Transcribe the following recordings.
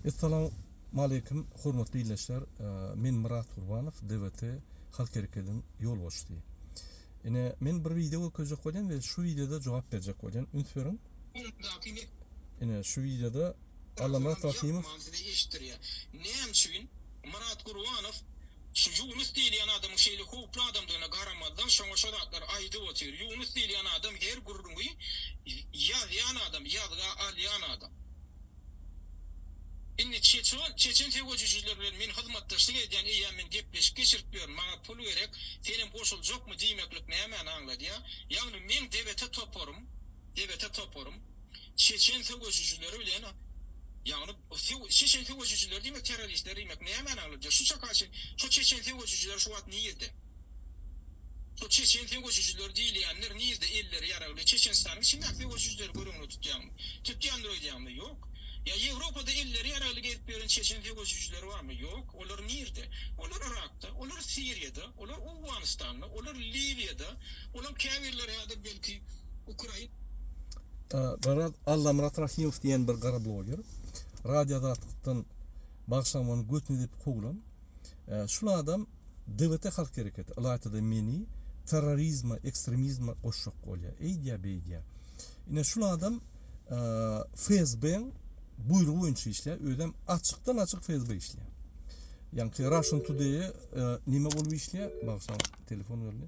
Essalamualeýkum hormatly ildeşler men Myrat Gurbanow DWT Halk Herekediniň ýolbaşçysy. Ine men bir wideo görkezjek bolýan we şu wideoda jogap berjek bolýan üns beriň. Ine şu wideoda Allamyrat Rahymow. Size eşitdirýär. Näme üçin Myrat Gurbanow şu Ýunus diýilýän adamyň şeýle howply adamdygyna garamazdan şoňa şo zatlary aýdyp otyr. Ýunus diýilýän adam her gürrüňi ýazýan adam, ýazga alýan adam. Indi çeçon çeçen söweşijiler bilen men hyzmatdaşlyk edýän eýýäm men gepleşik geçirip ýörün maňa pul gerek senem goşuljakmy diýmeklik nämäni aňladýar ýagny meň DBT toparym DBT toparym çeçen söweşijileri bilen ýagny çeçen söweşijileri diýmek terroristler diýmek nämäni aňladýar şu çaka çen şo çeçen söweşijileri şu wagt nirde Şo çeçen söweşijileri diýilýänler nirde elleri ýaragly Çeçenistanyň içindäki söweşijileri göz öňüne tutýaňmy? Tutýandyr öýdýäňmi? Ýok. Ýa Ýewropada elleri ýaragly gezip ýören çeçen söweşijileri barmy? Ýok. Olar nirde? Olar Yrakda, olar Siriýada, olar Owganystanda, olar Liwiýada, olaň käbirleri häzir belki Ukraina. Garaz Allamyrat Rahymow diýen bir gara bloger Radio Azatlykdan bagyşlaň ony götüne depip kowlan. Şul adam DWT halk hereketi ylaýtada meni terrorizme, ekstremizme goşjak bolýar. Eýdýär, beýdýär. Ine şul adam FSB-iň buýrugy boýunça işleýär. Özem açykdan açyk FSB işleýär. Ýaňky Russian Today-e nime bolup işleýär? Bagyşlaň, telefon geldi.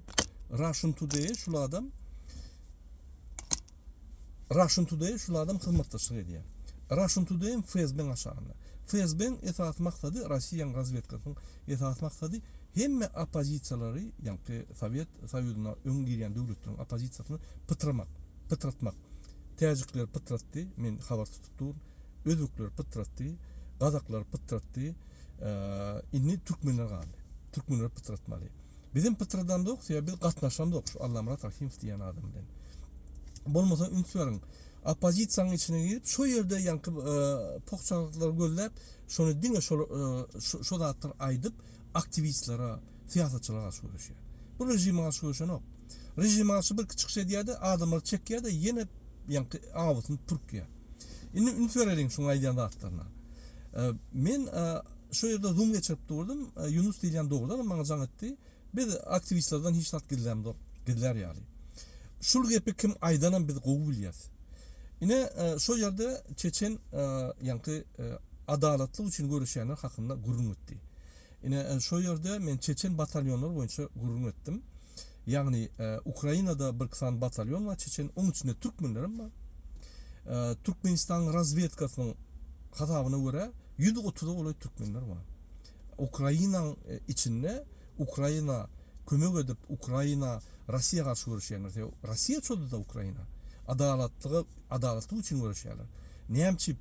Russian Today-e şul adam Russian Today şul adam hyzmatdaşlyk edýär. Russian Today hem FSB-niň aşagynda. FSB-niň esasy maksady, Russiýanyň razwedkasynyň esasy maksady hemme oppozisiýalary, ýaňky Sowet Soýuzyna öň girýän döwletleriň oppozisiýasyny pytramak, pytratmak. Täjikleri pytratdy, men habar tutup durun. Özbekleri pytratdy, gazaklary pytratdy. Indi türkmenler galdy. Türkmenleri pytratmaly. Bizem pytradamzok, sebäbi biz gatnaşamzok şu Allamyrat Rahymow diýen adam bilen. Bolmasa üns beriň. Oppozisiýanyň içine girip, şo ýerde ýaňky pohçalyklary gözläp, şony diňe şol şo zatlary aýdyp, aktiwistlere, syýasatçylara garşy göreşýär. Bu režime garşy göreşenok. Režime garşy birki çykyş edýär-de, adamlary çekýär-de, ýene ýaňky awusyny pürkýär. Indi üns bereliň şuň aýdýan zatlaryna. Men şo ýerde zoom geçirip durdum. Ýunus diýilýän dogrudanam maňa jaň etdi. Biz aktiwistlerden hiç zat gizlämzok, gizlär ýaly. Şul gepi kim aýdanam biz gowy bilýäs. Ine şo ýerde çeçen ýaňky adalatlyk üçin göreşýänler hakynda gürrüň etdi. Ine şo ýerde men çeçen batalýonlar boýunça gürrüň etdim. Ýagny Ukrainada birki sany batalýon bar çeçen, oň içinde türkmenlerem bar. Türkmenistanyň razwedkasynyň hasabyna görä 130-a golaý türkmenler bar. Ukrainaň içinde Ukraina kömek edip, Ukraina Russiýa garşy göreşýänler. Sebäbi Russiýa çozdy-da Ukraina. Adalatlyga, adalatlyk üçin göreşýärler. Näme üçin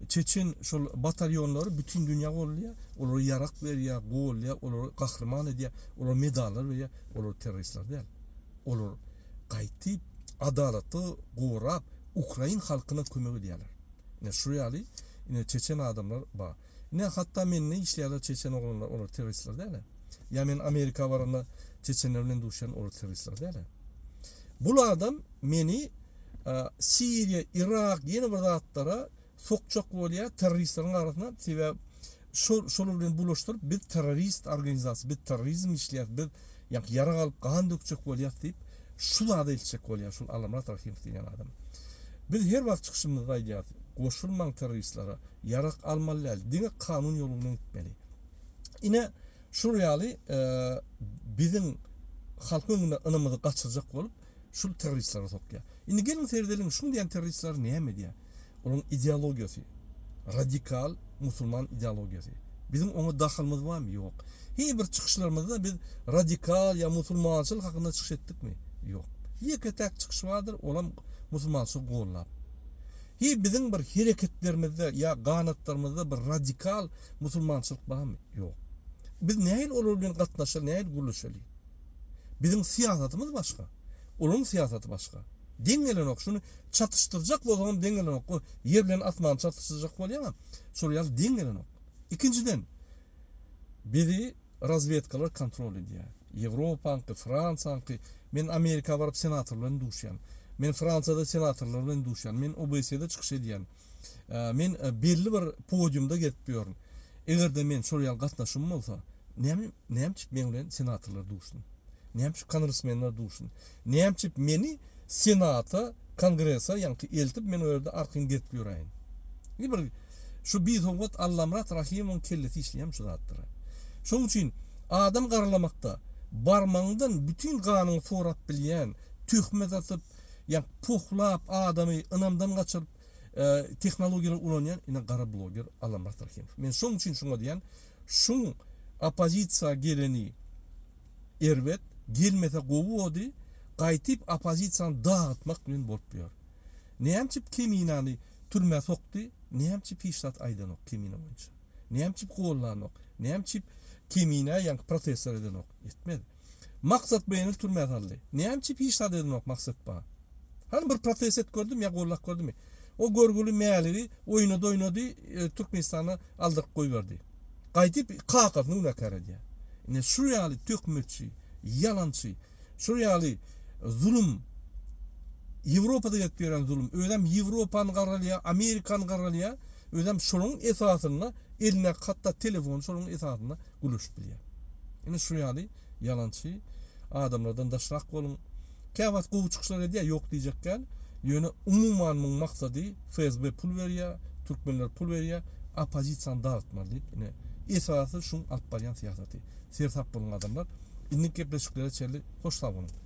çeçen şol batalýonlary bütin dünýä goldaýar, olara ýarak berýär, goldaýar, olary gahryman edýär, olara medallar berýär, olar terroristler däl. Olar gaýtyp adalaty gorap ukrain halkyna kömek edýärler. Ine şu ýaly ine çeçen adamlar bar. Ine hatda mende işleýärler çeçen oglanlar, olar terroristler däl. Ýa men Amerika baranda çeçenler bilen duşýan, olar terroristler däl. Bul adam meni Siriýa, Yrak ýene bir zatlara sokjak bolýar terroristleriň arasyna. Sebäbi şol şolar bilen bulaşdyryp biz terrorist organizasiýa, biz terrorizm işleýäris, biz ýa ýarag alyp gan dökjek bolýas diýip şu zada eltjek bolýar şol Allamyrat Rahymow diýen adam. Biz her wagt çykyşymyzda aýdýarys, goşulmaň terroristlere, ýarag almaly däl, diňe kanun ýoly bilen gitmeli. Ine Şul ýaly biziň halkyň öňünde ynamyzy gaçyrjak bolup şul terroristlere sokýar. Indi geliň seredeliň şuň diýen terroristler näme edýär? Olaryň ideologiýasy radikal musulman ideologiýasy. Biziň oňa dahylymyz barmy? Ýok. Hiç bir çykyşlarymyzda biz radikal ýa musulmançylyk hakynda çykyş etdikmi? Ýok. Ýeke-täk çykyş bardyr, olam musulmançylygy gollap. Hiç biziň bir hereketlerimizde ýa ganatlarymyzda bir radikal musulmançylyk barmy? Ýok. Biz nähili olar bilen gatnaşaly, nähili gürleşeli? Biziň syýasatymyz başga. Olaryň syýasaty başga. Deň gelenok. Şuny çatyşdyrjak bolsaňam deň gelenok. O ýer bilen asmany çatyşdyrjak bolýaňam, şol ýaly deň gelenok. Ikinjiden, bizi razwedkalar kontrol edýär. Ýewropaňky, Fransiýaňky. Men Amerika baryp senatorlar bilen duşýan. Men Fransiýada senatorlar bilen duşýan. Men OBSE-de çykyş edýän. Men belli bir podiumda gezip ýörün. Eger-de men şol ýaly gatnaşym bolsa, näme näme üçin meň bilen senatorlar duşsun? Näme üçin kongresmenler duşsun? Näme üçin meni senata, kongrese ýaňky eltip men o ýerde arkaýyn gezip ýöräýin? Indi bir şu bisowat Allamyrat Rahymowyň kellesi işleýärmi şu zatlara? Şonuň üçin adam garalamakda barmagyňdan bütin ganyňy sorap bilýän, töhmet atyp, ýa pohlap adamy ynamdan gaçyryp tehnologiýalary ulanýan ine gara bloger Allamyrat Rahymow. Men şoň üçin şuňa diýýän, şuň oppozisiýa geleni erbet, gelmese gowy body, gaýtyp oppozisiýany dagytmak bilen bolup ýör. Nämçip Keminany türmä sokdy, nämçip hiç zat aýdanok Kemine boýunça. Nämçip gollanok, nämçip Keminä ýaňky protestler edenok. Etmez. Maksat Beýni türmä saldy. Näme üçin hiç zat edenok Maksat ba? Hany bir protest edip gördüm ýa gollap gördümi? O görgüli Mäligi oýnady oýnady e, Türkmenistana aldyryp goýberdi. Gaýdyp kakasyny günäkär edýär. Ine şu ýaly töhmetçi, ýalançy, şu ýaly zulum Ýewropada gelip ýören zulum. Özem Ýewropany garalýar, Amerikany garalýar. Özem şolaryň esasynda elindäki hatda telefony şolaryň esasynda gürleşip bilýär. Ine şu ýaly ýalançy adamlardan daşrak boluň. Käwagt gowy çykyşlar edýär, ýok diýjek däl. Ýöne umuman muň maksady FSB pul berýär, türkmenler pul berýär, oppozisiýany dargatmaly diýip, ine esasy şuň alyp barýan syýasaty. Seresap boluň adamlar. Indiki gepleşiklere çenli hoş sag boluň.